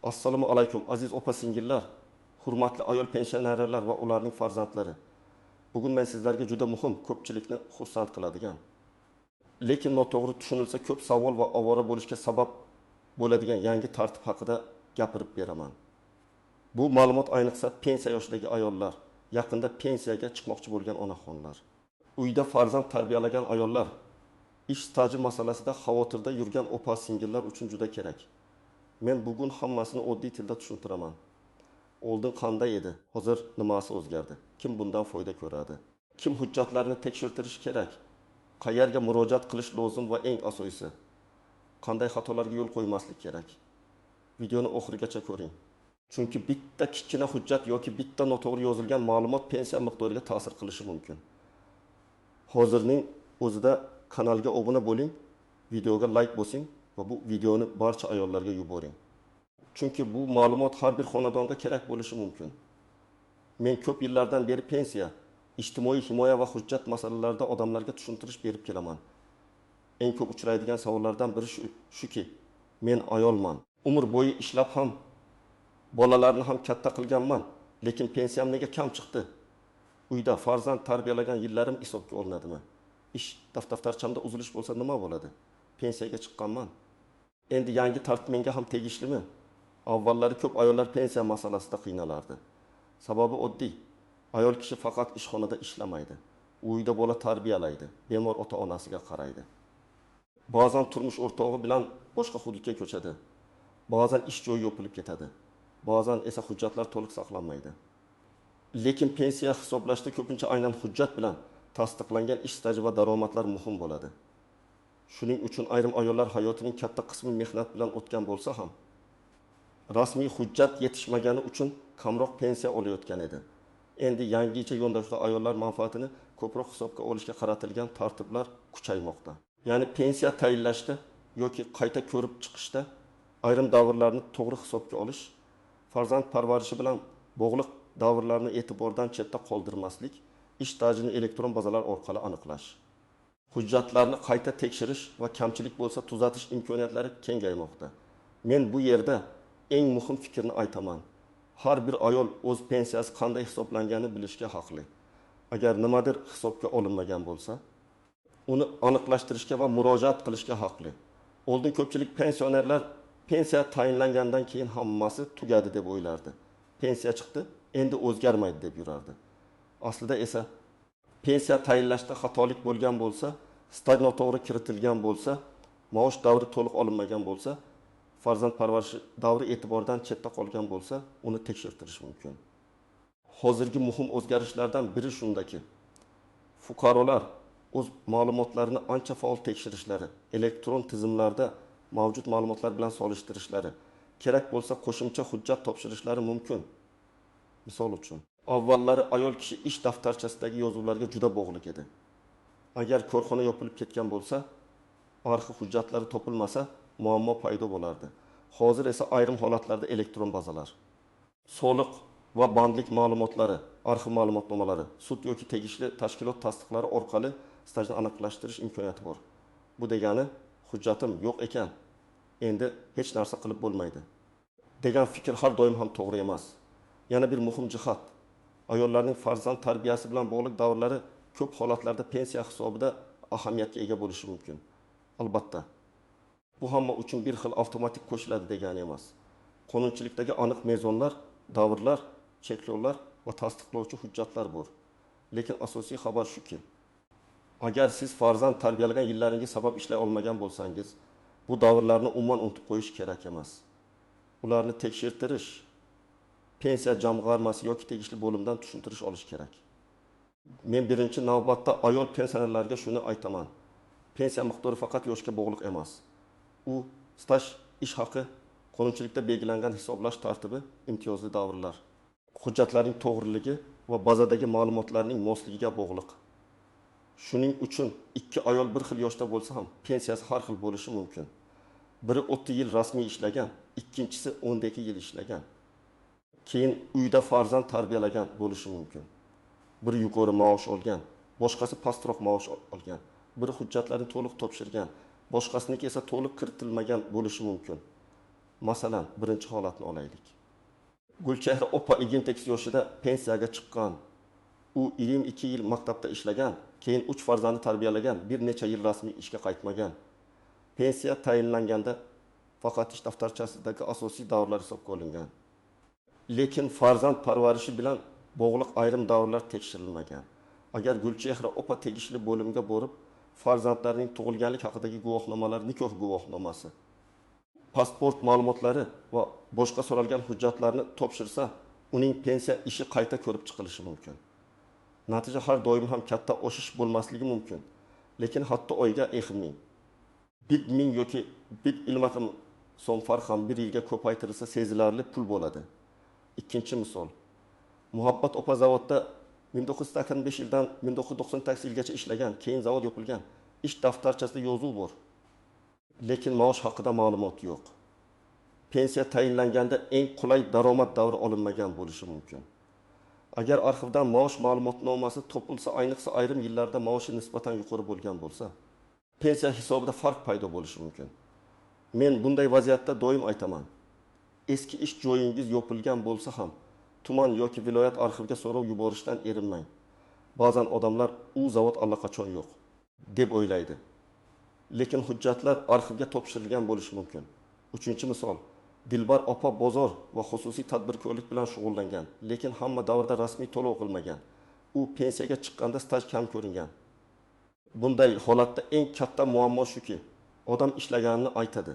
Assalomu alaykum, aziz opa singillar, hurmatli ayol pensionerlar va ularning farzandlari. Bugun men sizlarga juda muhim, ko'pchilikni xursand qiladigan, lekin noto'g'ri tushunilsa ko'p savol va ovora bo'lishga sabab bo'ladigan yangi tartib haqida gapirib beraman. Bu ma'lumot ayniqsa pensiya yoshidagi ayollar, yaqinda pensiyaga chiqmoqchi bo'lgan onaxonlar, uyda farzand tarbiyalagan ayollar, ish staji masalasida xavotirda yurgan opa singillar uchun juda kerak. Men bugun hammasini oddiy tilda tushuntiraman. Oldin qanday edi, hozir nimasi o'zgardi, kim bundan foyda ko'radi, kim hujjatlarni tekshirtirish kerak, qayerga murojaat qilish lozim va eng asosiysi, qanday xatolarga yo'l qo'ymaslik kerak. Videoni oxirigacha ko'ring. Chunki bitta kichkina hujjat yoki bitta noto'g'ri yozilgan ma'lumot pensiya miqdoriga ta'sir qilishi mumkin. Hozirning o'zida kanalga obuna bo'ling, videoga like bosing va bu videoni barcha ayollarga yuboring. Chunki bu ma'lumot har bir xonadonga kerak bo'lishi mumkin. Men ko'p yillardan beri pensiya, ijtimoiy himoya va hujjat masalalarida odamlarga tushuntirish berib kelaman. Eng ko'p uchraydigan savollardan biri shuki, men ayolman. Umr bo'yi ishlab ham, bolalarni ham katta qilganman, lekin pensiyam nega kam chiqdi? Uyda farzand tarbiyalagan yillarim hisobga olinadimi? Ish daftarchamda uzilish bo'lsa nima bo'ladi? Pensiyaga chiqqanman. Endi yangi tartib menga ham tegishlimi? Avvallari ko'p ayollar pensiya masalasida qiynalardi. Sababi oddiy. Ayol kishi faqat ishxonada ishlamaydi. Uyda bola tarbiyalaydi, bemor ota-onasiga qaraydi. Ba'zan turmush o'rtog'i bilan boshqa hududga ko'chadi. Ba'zan ish joyi yopilib ketadi. Ba'zan esa hujjatlar to'liq saqlanmaydi. Lekin pensiya hisoblashda ko'pincha aynan hujjat bilan tasdiqlangan ish staji va daromadlar muhim bo'ladi. Shuning uchun ayrim ayollar hayotining katta qismi mehnat bilan o'tgan bo'lsa ham, rasmiy hujjat yetishmagani uchun kamroq pensiya olayotgan edi. Endi yangicha yondashuvda ayollar manfaatini ko'proq hisobga olishga qaratilgan tartiblar kuchaymoqda. Ya'ni pensiya tayinlashda yoki qayta ko'rib chiqishda ayrim davrlarni to'g'ri hisobga olish, farzand parvarishi bilan bog'liq davrlarni e'tibordan chetda qoldirmaslik, ish stajini elektron bazalar orqali aniqlash, hujjatlarni qayta tekshirish va kamchilik bo'lsa tuzatish imkoniyatlari kengaymoqda. Men bu yerda eng muhim fikrni aytaman. Har bir ayol o'z pensiyasi qanday hisoblanganini bilishga haqli. Agar nimadir hisobga olinmagan bo'lsa, uni aniqlashtirishga va murojaat qilishga haqli. Oldin ko'pchilik pensionerlar pensiya tayinlangandan keyin hammasi tugadi deb o'ylardi. Pensiya chiqdi, endi o'zgarmaydi deb yurardi. Aslida esa pensiya tayinlashda xatolik bo'lgan bo'lsa, staj noto'g'ri kiritilgan bo'lsa, maosh davri to'liq olinmagan bo'lsa, farzand parvarishi davri e'tibordan chetda qolgan bo'lsa, uni tekshirtirish mumkin. Hozirgi muhim o'zgarishlardan biri shundaki, fuqarolar o'z ma'lumotlarini ancha faol tekshirishlari, elektron tizimlarda mavjud ma'lumotlar bilan solishtirishlari, kerak bo'lsa qo'shimcha hujjat topshirishlari mumkin. Misol uchun, avvallari ayol kishi ish daftarchasidagi yozuvlarga juda bog'liq edi. Agar korxona yopilib ketgan bo'lsa, arxiv hujjatlari topilmasa, muammo paydo bo'lardi. Hozir esa ayrim holatlarda elektron bazalar, soliq va bandlik ma'lumotlari, arxiv ma'lumotnomalari, sud yoki tegishli tashkilot tasdiqlari orqali stajni aniqlashtirish imkoniyati bor. Bu degani hujjatim yo'q ekan, endi hech narsa qilib bo'lmaydi degan fikr har doim ham to'g'ri emas. Yana bir muhim jihat, ayollarning farzand tarbiyasi bilan bog'liq davrlari ko'p holatlarda pensiya hisobida ahamiyatga ega bo'lishi mumkin. Albatta, bu hamma uchun bir xil avtomatik qo'shiladi degani emas. Qonunchilikdagi aniq mezonlar, davrlar, cheklovlar va tasdiqlovchi hujjatlar bor. Lekin asosiy xabar shuki, agar siz farzand tarbiyalagan yillaringiz sabab ishlay olmagan bo'lsangiz, bu davrlarni umuman unutib qo'yish kerak emas. Ularni tekshirtirish, pensiya jamg'armasi yoki tegishli bo'limdan tushuntirish olish kerak. Men birinchi navbatda ayol pensionerlarga shuni aytaman. Pensiya miqdori faqat yoshga bog'liq emas. U staj, ish haqi, qonunchilikda belgilangan hisoblash tartibi, imtiyozli davrlar, hujjatlarning to'g'riligi va bazadagi ma'lumotlarning mosligiga bog'liq. Shuning uchun ikki ayol bir xil yoshda bo'lsa ham pensiyasi har xil bo'lishi mumkin. Biri 30 yil rasmiy ishlagan, ikkinchisi 12 yil ishlagan. Keyin uyda farzand tarbiyalagan bo'lishi mumkin. Biri yuqori maosh olgan, boshqasi pastroq maosh olgan. Biri hujjatlarni to'liq topshirgan, boshqasiniki esa to'liq kiritilmagan bo'lishi mumkin. Masalan, birinchi holatni olaylik. Gulchehra opa 28 yoshida pensiyaga chiqqan. U 22 yil maktabda ishlagan, keyin 3 farzandni tarbiyalagan, bir necha yil rasmiy ishga qaytmagan. Pensiya tayinlanganda faqat ish daftarchasidagi asosiy davrlar hisobga olingan. Lekin farzand parvarishi bilan bog'liq ayrim davrlar tekshirilmagan. Agar Gulchehra opa tegishli bo'limga borib, farzandlarining tug'ilganlik haqidagi guvohnomalar, nikoh guvohnomasi, pasport ma'lumotlari va boshqa so'ralgan hujjatlarni topshirsa, uning pensiya ishi qayta ko'rib chiqilishi mumkin. Natija har doim ham katta oshish bo'lmasligi mumkin. Lekin hatto oyga 2000, 1000 yoki 1,5 so'm farq ham bir yilga ko'paytirilsa sezilarli pul bo'ladi. Ikkinchi misol. Muhabbat opa zavodda 1985 yildan 1998 yilgacha ishlagan, keyin zavod yopilgan. Ish daftarchasida yozuv bor. Lekin maosh haqida ma'lumot yo'q. Pensiya tayinlanganda eng qulay daromad davri olinmagan bo'lishi mumkin. Agar arxivdan maosh ma'lumotnomasi topilsa, ayniqsa ayrim yillarda maoshi nisbatan yuqori bo'lgan bo'lsa, pensiya hisobida farq paydo bo'lishi mumkin. Men bunday vaziyatda doim aytaman. Eski ish joyingiz yopilgan bo'lsa ham, tuman yoki viloyat arxiviga so'rov yuborishdan erinmang. Ba'zan odamlar u zavod allaqachon yo'q deb o'ylaydi. Lekin hujjatlar arxivga topshirilgan bo'lishi mumkin. Uchinchi misol. Dilbar opa bozor va xususiy tadbirkorlik bilan shug'ullangan, lekin hamma davrda rasmiy to'lov qilmagan. U pensiyaga chiqqanda staj kam ko'ringan. Bunday holatda eng katta muammo shuki, odam ishlaganini aytadi,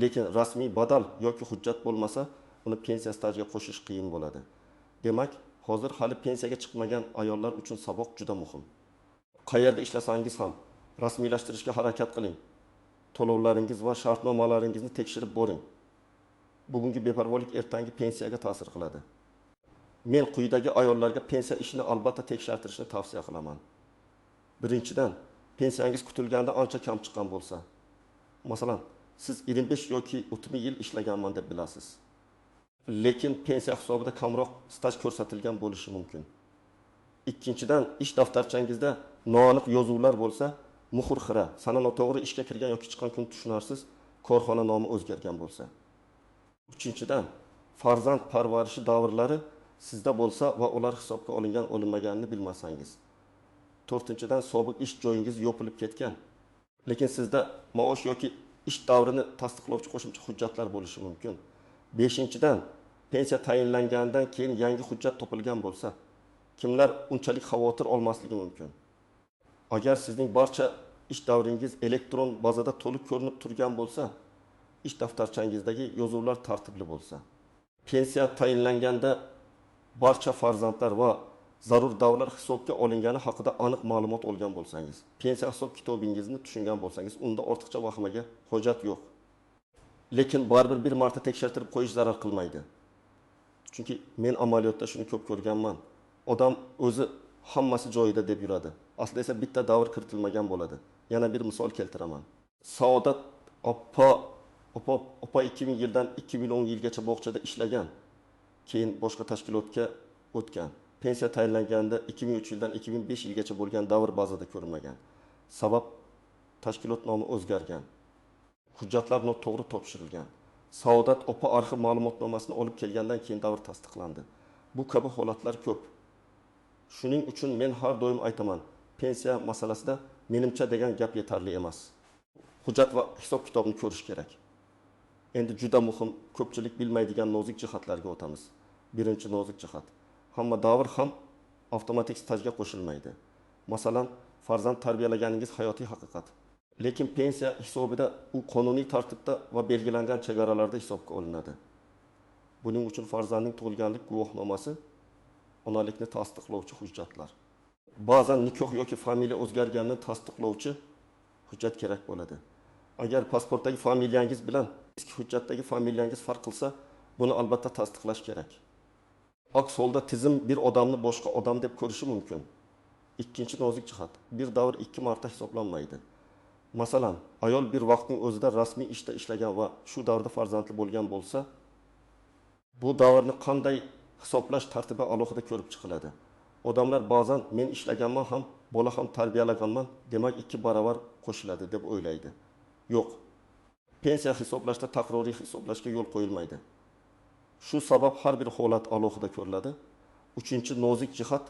lekin rasmiy badal yoki hujjat bo'lmasa, uni pensiya stajiga qo'shish qiyin bo'ladi. Demak, hozir hali pensiyaga chiqmagan ayollar uchun saboq juda muhim. Qayerda ishlasangiz ham rasmiylashtirishga harakat qiling. To'lovlaringiz va shartnomalaringizni tekshirib boring. Bugungi beparvolik ertangi pensiyaga ta'sir qiladi. Men quyidagi ayollarga pensiya ishini albatta tekshirtirishni tavsiya qilaman. Birinchidan, pensiyangiz kutilgandan ancha kam chiqqan bo'lsa. Masalan, siz 25 yoki 30 yil ishlaganman deb bilasiz. Lekin pensiya hisobida kamroq staj ko'rsatilgan bo'lishi mumkin. Ikkinchidan, ish daftarchangizda noaniq yozuvlar bo'lsa, muhr xira, sana noto'g'ri ishga kirgan yoki chiqqan kun tushunarsiz, korxona nomi o'zgargan bo'lsa. Uchinchidan, farzand parvarishi davrlari sizda bo'lsa va ular hisobga olingan olinmaganini bilmasangiz. To'rtinchidan, sobiq ish joyingiz yopilib ketgan, lekin sizda maosh yoki ish davrini tasdiqlovchi qo'shimcha hujjatlar bo'lishi mumkin. Beshinchidan, pensiya tayinlangandan keyin yangi hujjat topilgan bo'lsa, kimlar unchalik xavotir olmasligi mumkin. Agar sizning barcha ish davringiz elektron bazada to'liq ko'rinib turgan bo'lsa, ish daftarchangizdagi yozuvlar tartibli bo'lsa, pensiya tayinlanganda barcha farzandlar va zarur davrlar hisobga olingani haqida aniq ma'lumot olgan bo'lsangiz, pensiya hisob kitobingizni tushungan bo'lsangiz, unda ortiqcha vahimaga hojat yo'q. Lekin baribir bir marta tekshirtirib qo'yish zarar qilmaydi. Chunki men amaliyotda shuni ko'p ko'rganman. Odam o'zi hammasi joyida deb yuradi. Aslida esa bitta davr kiritilmagan bo'ladi. Yana bir misol keltiraman. Saodat opa 2000 yildan 2010 yilgacha bog'chada ishlagan. Keyin boshqa tashkilotga o'tgan. Pensiya tayinlanganda 2003 yildan 2005 yilgacha bo'lgan davr bazada ko'rinmagan. Sabab tashkilot nomi o'zgargan. Hujjatlar noto'g'ri topshirilgan. Saodat opa arxiv ma'lumotnomasini olib kelgandan keyin davr tasdiqlandi. Bu kabi holatlar ko'p. Shuning uchun men har doim aytaman, pensiya masalasida menimcha degan gap yetarli emas. Hujjat va hisob-kitobni ko'rish kerak. Endi juda muhim, ko'pchilik bilmaydigan nozik jihatlarga o'tamiz. Birinchi nozik jihat. Hamma davr ham avtomatik stajga qo'shilmaydi. Masalan, farzand tarbiyalaganingiz hayotiy haqiqat. Lekin pensiya hisobida u qonuniy tartibda va belgilangan chegaralarda hisobga olinadi. Buning uchun farzandning tug'ilganlik guvohnomasi, onalikni tasdiqlovchi hujjatlar. Ba'zan nikoh yoki familiya o'zgarganini tasdiqlovchi hujjat kerak bo'ladi. Agar pasportdagi familiyangiz bilan eski hujjatdagi familiyangiz farq qilsa, buni albatta tasdiqlash kerak. Aks holda tizim bir odamni boshqa odam deb ko'rishi mumkin. Ikkinchi nozik jihat, bir davr ikki marta hisoblanmaydi. Masalan, ayol bir vaqtning o'zida rasmiy ishda ishlagan va shu davrda farzandli bo'lgan bo'lsa, bu davrni qanday hisoblash tartibi alohida ko'rib chiqiladi. Odamlar ba'zan men ishlaganman ham, bola ham tarbiyalaganman, demak ikki barobar qo'shiladi deb o'ylaydi. Yo'q. Pensiya hisoblashda takroriy hisoblashga yo'l qo'yilmaydi. Shu sabab har bir holat alohida ko'riladi. Uchinchi nozik jihat,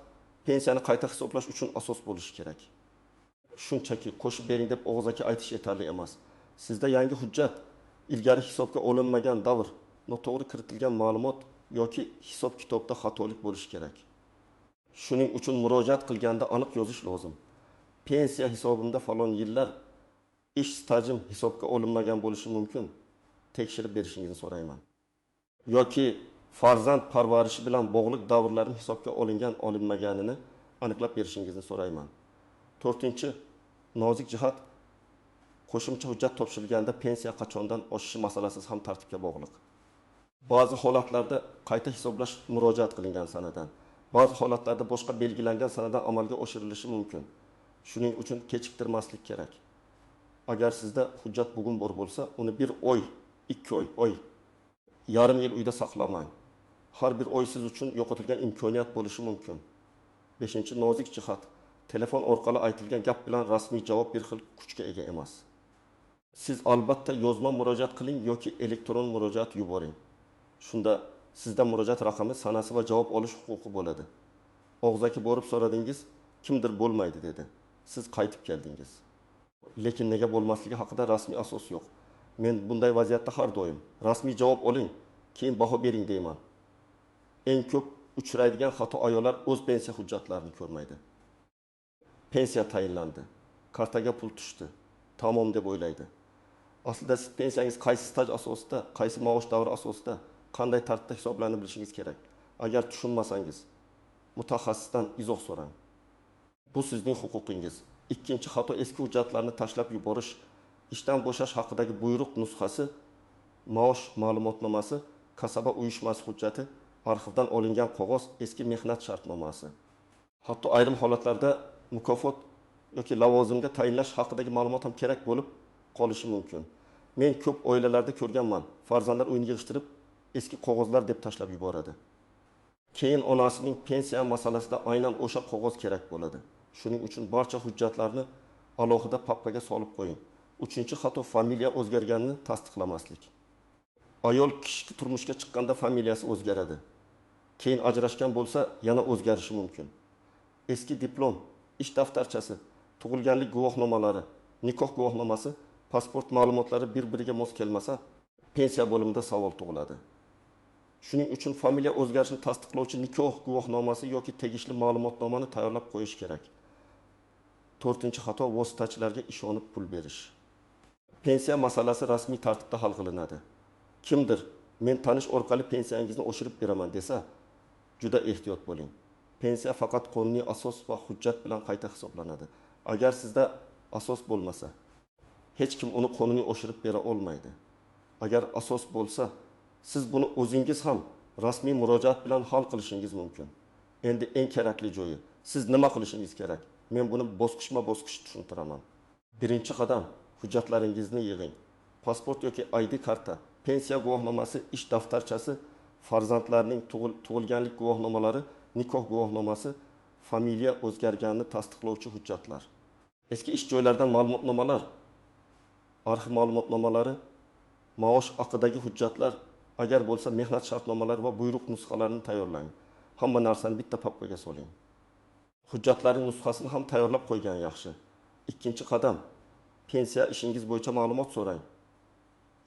pensiyani qayta hisoblash uchun asos bo'lishi kerak. Shunchaki qo'shib bering deb og'zaki aytish yetarli emas. Sizda yangi hujjat, ilgari hisobga olinmagan davr, noto'g'ri kiritilgan ma'lumot yoki hisob-kitobda xatolik bo'lishi kerak. Shuning uchun murojaat qilganda aniq yozish lozim. Pensiya hisobimda falon yillar ish stajim hisobga olinmagan bo'lishi mumkin. Tekshirib berishingizni so'rayman. Yoki farzand parvarishi bilan bog'liq davrlarim hisobga olingan, olinmaganini aniqlab berishingizni so'rayman. To'rtinchi nozik jihat, qo'shimcha hujjat topshirilganda pensiya qachondan oshishi masalasi ham tartibga bog'liq. Ba'zi holatlarda qayta hisoblash murojaat qilingan sanadan, ba'zi holatlarda boshqa belgilangan sanadan amalga oshirilishi mumkin. Shuning uchun kechiktirmaslik kerak. Agar sizda hujjat bugun bor bo'lsa, uni 1 oy, 2 oy, yarim yil uyda saqlamang. Har bir oy siz uchun yo'qotilgan imkoniyat bo'lishi mumkin. Beshinchi nozik jihat, telefon orqali aytilgan gap bilan rasmiy javob bir xil kuchga ega emas. Siz albatta yozma murojaat qiling yoki elektron murojaat yuboring. Shunda sizda murojaat raqami, sanasi va javob olish huquqi bo'ladi. Og'zaki borib so'radingiz, kimdir bo'lmaydi dedi. Siz qaytib keldingiz. Lekin nega bo'lmasligi haqida rasmiy asos yo'q. Men bunday vaziyatda har doim rasmiy javob oling, keyin baho bering deyman. Eng ko'p uchraydigan xato, ayollar o'z pensiya hujjatlarini ko'rmaydi. Pensiya tayinlandi, kartaga pul tushdi, tamom deb o'ylaydi. Aslida siz pensiyangiz qaysi staj asosida, qaysi maosh davri asosida, qanday tartibda hisoblanib bilishingiz kerak. Agar tushunmasangiz, mutaxassisdan izoh so'rang. Bu sizning huquqingiz. Ikkinchi xato, eski hujjatlarni tashlab yuborish, ishdan bo'shash haqidagi buyruq nusxasi, maosh ma'lumotnomasi, kasaba uyushmasi hujjati, arxivdan olingan qog'oz, eski mehnat shartnomasi. Hatto ayrim holatlarda mukofot yoki lavozimga tayinlash haqidagi ma'lumot ham kerak bo'lib qolishi mumkin. Men ko'p oilalarda ko'rganman, farzandlar uyini yig'ishtirib eski qog'ozlar deb tashlab yuboradi. Keyin onasining pensiya masalasida aynan o'sha qog'oz kerak bo'ladi. Shuning uchun barcha hujjatlarni alohida papkaga solib qo'ying. Uchinchi xato, familiya o'zgarganini tasdiqlamaslik. Ayol kishi turmushga chiqqanda familiyasi o'zgaradi. Keyin ajrashgan bo'lsa, yana o'zgarishi mumkin. Eski diplom, ish daftarchasi, tug'ilganlik guvohnomalari, nikoh guvohnomasi, pasport ma'lumotlari bir-biriga mos kelmasa, pensiya bo'limida savol tug'iladi. Shuning uchun familiya o'zgarishini tasdiqlovchi nikoh guvohnomasi yoki tegishli ma'lumotnomani tayyorlab qo'yish kerak. To'rtinchi xato, vositachilarga ishonib pul berish. Pensiya masalasi rasmiy tartibda hal qilinadi. Kimdir men tanish orqali pensiyangizni oshirib beraman desa, juda ehtiyot bo'ling. Pensiya faqat qonuniy asos va hujjat bilan qayta hisoblanadi. Agar sizda asos bo'lmasa, hech kim uni qonuniy oshirib bera olmaydi. Agar asos bo'lsa, siz buni o'zingiz ham rasmiy murojaat bilan hal qilishingiz mumkin. Endi eng kerakli joyi, siz nima qilishingiz kerak? Men buni bosqichma-bosqich tushuntiraman. Birinchi qadam, hujjatlaringizni yig'ing. Pasport yoki ID karta, pensiya guvohnomasi, ish daftarchasi, farzandlarning tug'ilganlik guvohnomalari, nikoh guvohnomasi, familiya o'zgarganini tasdiqlovchi hujjatlar. Eski ish joylaridan ma'lumotnomalar, arxiv ma'lumotnomalari, maosh haqidagi hujjatlar, agar bo'lsa mehnat shartnomalari va buyruq nusxalarini tayyorlang. Hamma narsani bitta papkaga soling. Hujjatlarning nusxasini ham tayyorlab qo'ygan yaxshi. Ikkinchi qadam, pensiya ishingiz bo'yicha ma'lumot so'rang.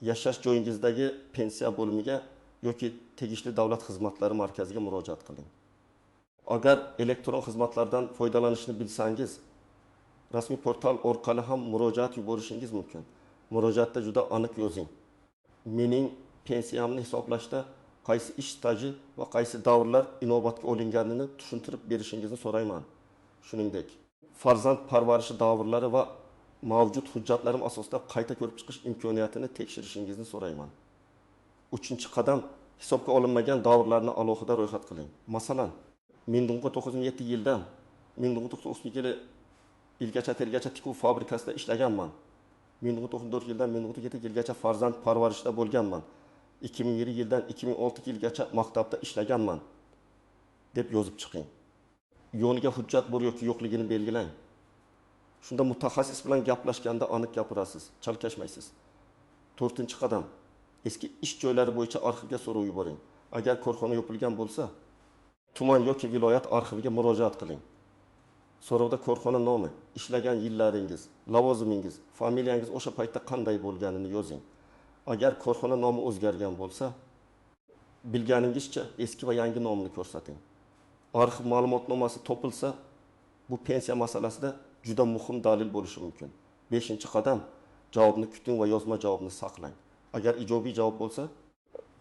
Yashash joyingizdagi pensiya bo'limiga yoki tegishli davlat xizmatlari markaziga murojaat qiling. Agar elektron xizmatlardan foydalanishni bilsangiz, rasmiy portal orqali ham murojaat yuborishingiz mumkin. Murojaatda juda aniq yozing. Mening pensiyamni hisoblashda qaysi ish staji va qaysi davrlar inobatga olinganini tushuntirib berishingizni so'rayman. Shuningdek, farzand parvarishi davrlari va mavjud hujjatlarim asosida qayta ko'rib chiqish imkoniyatini tekshirishingizni so'rayman. Uchinchi qadam, hisobga olinmagan davrlarni alohida ro'yxat qiling. Masalan, 1997 yildan 1992 yilgacha tikuv fabrikasida ishlaganman. 1994 yildan 1997 yilgacha farzand parvarishida bo'lganman. 2007 yildan 2006 yilgacha maktabda ishlaganman deb yozib chiqing. Yoniga hujjat bor yoki yo'qligini belgilang. Shunda mutaxassis bilan gaplashganda aniq gapirasiz, chalkashmaysiz. To'rtinchi qadam: eski ish joylari bo'yicha arxivga so'rov yuboring. Agar korxona yopilgan bo'lsa, tuman yoki viloyat arxiviga murojaat qiling. So'rovda korxona nomi, ishlagan yillaringiz, lavozimingiz, familiyangiz o'sha paytda qanday bo'lganini yozing. Agar korxona nomi o'zgargan bo'lsa, bilganingizcha eski va yangi nomini ko'rsating. Arxiv ma'lumotnomasi topilsa, bu pensiya masalasida juda muhim dalil bo'lishi mumkin. Beshinchi qadam: javobni kuting va yozma javobni saqlang. Agar ijobiy javob bo'lsa,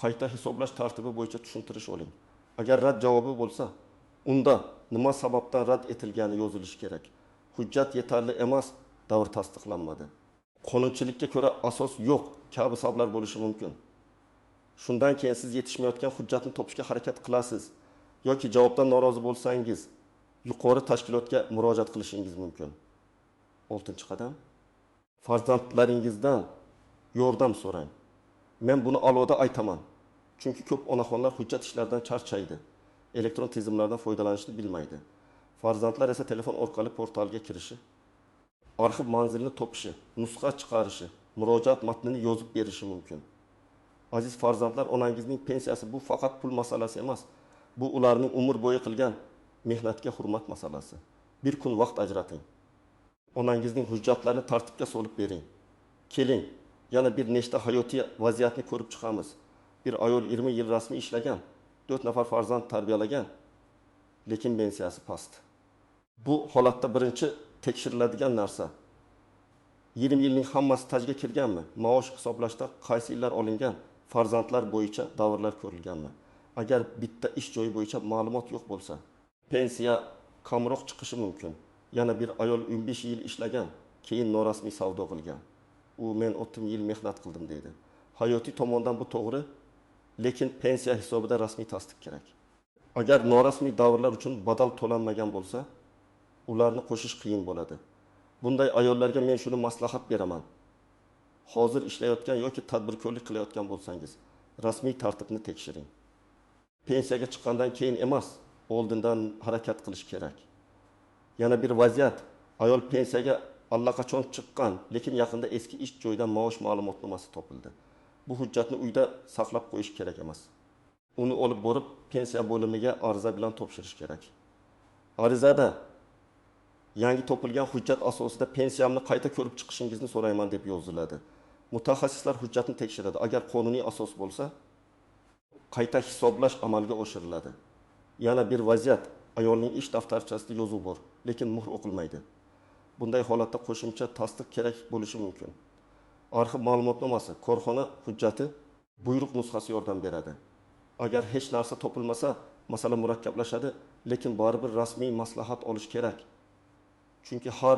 qayta hisoblash tartibi bo'yicha tushuntirish oling. Agar rad javobi bo'lsa, unda nima sababdan rad etilgani yozilishi kerak. Hujjat yetarli emas, davr tasdiqlanmadi. Qonunchilikka ko'ra asos yo'q kabi sabablar bo'lishi mumkin. Shundan keyin siz yetishmayotgan hujjatni topishga harakat qilasiz yoki javobdan norozi bo'lsangiz, yuqori tashkilotga murojaat qilishingiz mumkin. Oltinchi qadam: farzandlaringizdan yordam so'rang. Men buni alohida aytaman. Chunki ko'p onaxonlar hujjat ishlaridan charchaydi. Elektron tizimlardan foydalanishni bilmaydi. Farzandlar esa telefon orqali portalga kirishi, arxiv manzilini topishi, nusxa chiqarishi, murojaat matnini yozib berishi mumkin. Aziz farzandlar, onangizning pensiyasi bu faqat pul masalasi emas. Bu ularning umr bo'yi qilgan mehnatga hurmat masalasi. Bir kun vaqt ajrating. Onangizning hujjatlarini tartibga solib bering. Keling, yana bir nechta hayotiy vaziyatni ko'rib chiqamiz. Bir ayol 20 yil rasmiy ishlagan, 4 nafar farzand tarbiyalagan, lekin pensiyasi past. Bu holatda birinchi tekshiriladigan narsa: 20 yilning hammasi stajga kirganmi? Maosh hisoblashda qaysi yillar olingan? Farzandlar bo'yicha davrlar ko'rilganmi? Agar bitta ish joyi bo'yicha ma'lumot yo'q bo'lsa, pensiya kamroq chiqishi mumkin. Yana bir ayol 15 yil ishlagan, keyin norasmiy savdo qilgan. U men 30 yil mehnat qildim deydi. Hayotiy tomondan bu to'g'ri, lekin pensiya hisobida rasmiy tasdiq kerak. Agar norasmiy davrlar uchun badal to'lanmagan bo'lsa, ularni qo'shish qiyin bo'ladi. Bunday ayollarga men shuni maslahat beraman. Hozir ishlayotgan yoki tadbirkorlik qilayotgan bo'lsangiz, rasmiy tartibni tekshiring. Pensiyaga chiqqandan keyin emas, oldindan harakat qilish kerak. Yana bir vaziyat: ayol pensiyaga allaqachon chiqqan, lekin yaqinda eski ish joyidan maosh ma'lumotnomasi topildi. Bu hujjatni uyda saqlab qo'yish kerak emas. Uni olib borib pensiya bo'limiga ariza bilan topshirish kerak. Arizada yangi topilgan hujjat asosida pensiyamni qayta ko'rib chiqishingizni so'rayman deb yoziladi. Mutaxassislar hujjatni tekshiradi. Agar qonuniy asos bo'lsa, qayta hisoblash amalga oshiriladi. Yana bir vaziyat: ayolning ish daftarchasida yozuv bor, lekin muhr o'qilmaydi. Bunday holatda qo'shimcha tasdiq kerak bo'lishi mumkin. Arxiv ma'lumotnomasi, korxona hujjati, buyruq nusxasi yordam beradi. Agar hech narsa topilmasa, masala murakkablashadi, lekin baribir rasmiy maslahat olish kerak. Chunki har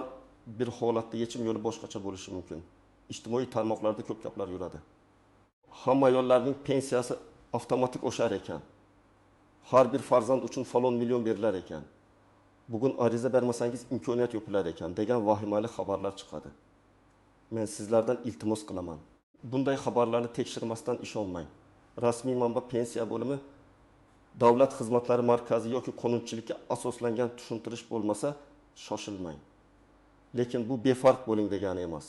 bir holatda yechim yo'li boshqacha bo'lishi mumkin. Ijtimoiy tarmoqlarda ko'p gaplar yuradi. Hamma ayollarning pensiyasi avtomatik oshar ekan. Har bir farzand uchun falon million berilar ekan. Bugun ariza bermasangiz imkoniyat yopilar ekan degan vahimali xabarlar chiqadi. Men sizlardan iltimos qilaman. Bunday xabarlarni tekshirmasdan ishonmang. Rasmiy manba pensiya bo'limi, davlat xizmatlari markazi yoki qonunchilikka asoslangan tushuntirish bo'lmasa shoshilmang. Lekin bu befarq bo'ling degani emas.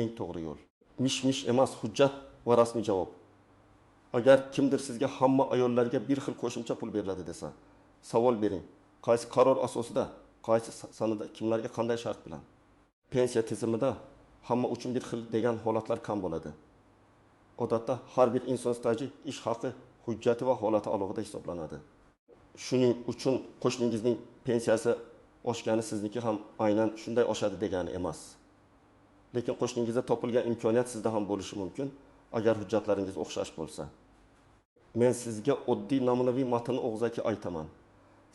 Eng to'g'ri yo'l. Mish-mish emas, hujjat va rasmiy javob. Agar kimdir sizga hamma ayollarga bir xil qo'shimcha pul beriladi desa, savol bering. Qaysi qaror asosida, qaysi sanada, kimlarga qanday shart bilan? Pensiya tizimida hamma uchun bir xil degan holatlar kam bo'ladi. Odatda har bir inson staji, ish haqi, hujjati va holati alohida hisoblanadi. Shuning uchun qo'shningizning pensiyasi oshgani sizniki ham aynan shunday oshadi degani emas. Lekin qo'shningizda topilgan imkoniyat sizda ham bo'lishi mumkin, agar hujjatlaringiz o'xshash bo'lsa. Men sizga oddiy namunaviy matnni og'zaki aytaman.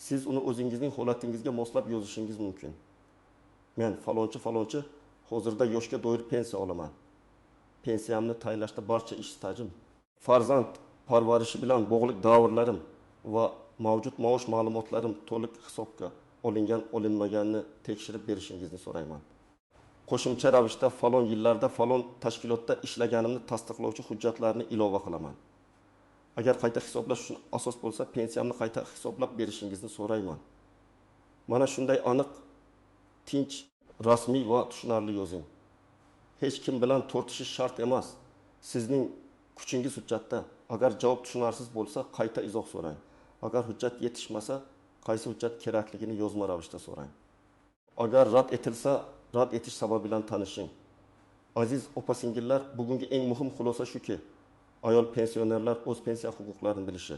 Siz uni o'zingizning holatingizga moslab yozishingiz mumkin. Men falonchi hozirda yoshga doir pensiya olaman. Pensiyamni tayinlashda barcha ish stajim, farzand parvarishi bilan bog'liq davrlarim va mavjud maosh ma'lumotlarim to'liq hisobga olingan, olinmaganini tekshirib berishingizni so'rayman. Qo'shimcha ravishda falon yillarda falon tashkilotda ishlaganimni tasdiqlovchi hujjatlarni ilova qilaman. Agar qayta hisoblash uchun asos bo'lsa, pensiyamni qayta hisoblab berishingizni so'rayman. Mana shunday aniq, tinch, rasmiy va tushunarli yozing. Hech kim bilan tortishish shart emas. Sizning kuchingiz hujjatda. Agar javob tushunarsiz bo'lsa, qayta izoh so'rang. Agar hujjat yetishmasa, qaysi hujjat kerakligini yozma ravishda so'rang. Agar rad etilsa, rad etish sababi bilan tanishing. Aziz opa-singillar, bugungi eng muhim xulosa shuki, ayol pensionerlar o'z pensiya huquqlarini bilishi,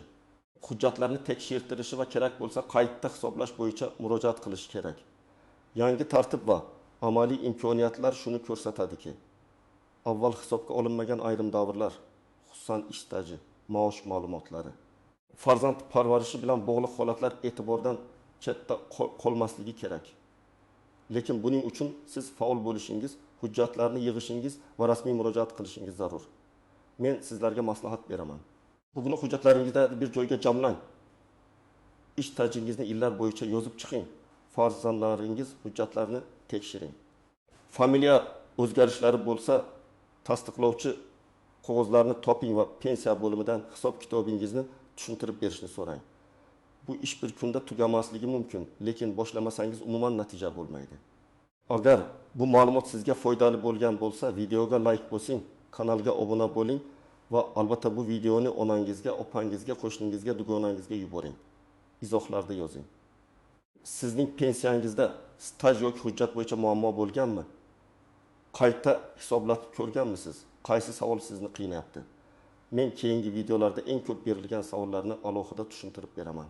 hujjatlarni tekshirtirishi va kerak bo'lsa qayta hisoblash bo'yicha murojaat qilishi kerak. Yangi tartib va amaliy imkoniyatlar shuni ko'rsatadiki, avval hisobga olinmagan ayrim davrlar, xususan ish staji, maosh ma'lumotlari, farzand parvarishi bilan bog'liq holatlar e'tibordan chetda qolmasligi kerak. Lekin buning uchun siz faol bo'lishingiz, hujjatlarni yig'ishingiz va rasmiy murojaat qilishingiz zarur. Men sizlarga maslahat beraman. Bugun hujjatlaringizni bir joyga jamlang. Ish stajingizni yillar bo'yicha yozib chiqing. Farzandlaringiz hujjatlarini tekshiring. Familiya o'zgarishlari bo'lsa, tasdiqlovchi qog'ozlarni toping va pensiya bo'limidan hisob-kitobingizni tushuntirib berishni so'rang. Bu ish bir kunda tugamasligi mumkin, lekin boshlamasangiz umuman natija bo'lmaydi. Agar bu ma'lumot sizga foydali bo'lgan bo'lsa, videoga like bosing, kanalga obuna bo'ling va albatta bu videoni onangizga, opangizga, qo'shningizga, dugonangizga yuboring. Izohlarda yozing. Sizning pensiyangizda staj yoki hujjat bo'yicha muammo bo'lganmi? Qayta hisoblatib ko'rganmisiz? Qaysi savol sizni qiynayapti? Men keyingi videolarda eng ko'p berilgan savollarni alohida tushuntirib beraman.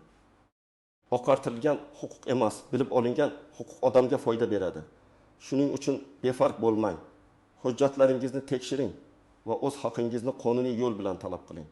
Oqartirilgan huquq emas, bilib olingan huquq odamga foyda beradi. Shuning uchun befarq bo'lmang. Hujjatlaringizni tekshiring va o'z haqingizni qonuniy yo'l bilan talab qiling.